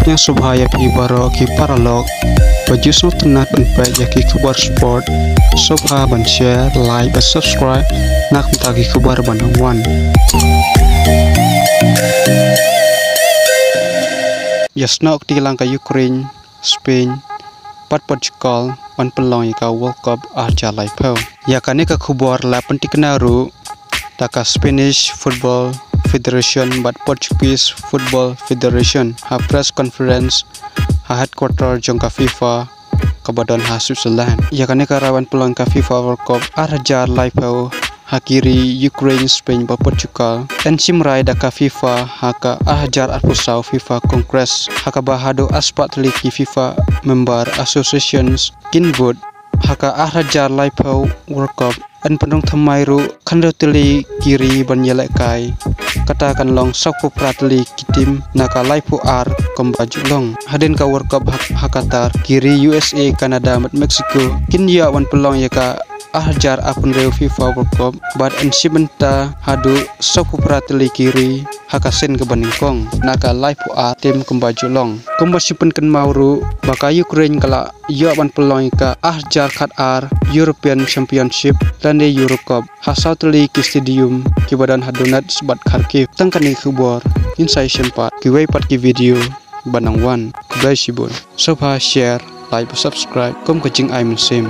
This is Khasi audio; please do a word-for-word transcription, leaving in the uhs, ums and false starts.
Ïa sngewbha ïa phi baroh ki paralok ba ju sngewtynnat ban peit ïa ki khubor sport, sngewbha ban share, like bad subscribe na ka bynta ki khubor ba nang wan. Ïa snoh kti lang ka Ukraine, Spain bad Portugal ban pynlong ïa ka World Cup ar hajar laiphew. Ïa kane ka khubor la pyntikna ruh da ka Spanish Football Federation bad Portuguese Football Federation ha press conference ha headquarter jong ka FIFA kaba don ha Switzerland. Ïa kane ka rai ban pynlong ka FIFA World Cup ar hajar laiphew ha ki ri Ukraine, Spain bad Portugal yn shim rai da ka FIFA ha ka ar hajar arphew saw FIFA Congress, ha kaba haduh arspah tylli ki FIFA member associations kin vote. Ha ka ar hajar laiphew World Cup yn pynrung thymmai ruh khyndew tylli ki ri ban ïalehkai. Kata kan long sawphew phra tylli ki team na ka laiphew ar kumba ju long. Hadien ka World Cup ha, ha Qatar, ki ri U S A, Canada bad Mexico kin ïoh ban pynlong ïa ka ar hajar arphew hynriew FIFA World Cup bad yn shim bynta haduh sawphew phra tylli ki ri ha ka sien kaba nyngkong na ka laiphew ar team kumba ju long. Kumba shim pynkynmaw ruh ba ka Ukraine ka la ïoh ban pynlong ïa ka ar hajar khatar European Championship lane Euro Cup ha saw tylli ki stadium kiba don ha Donetsk bad Kharkiv. Tang kane ka khubor, ngin sa ïashem pat kiwei pat ki video ba nang wan. Khublei shibun. Sngewbha share, like bad subscribe kum ka jingai mynsiem.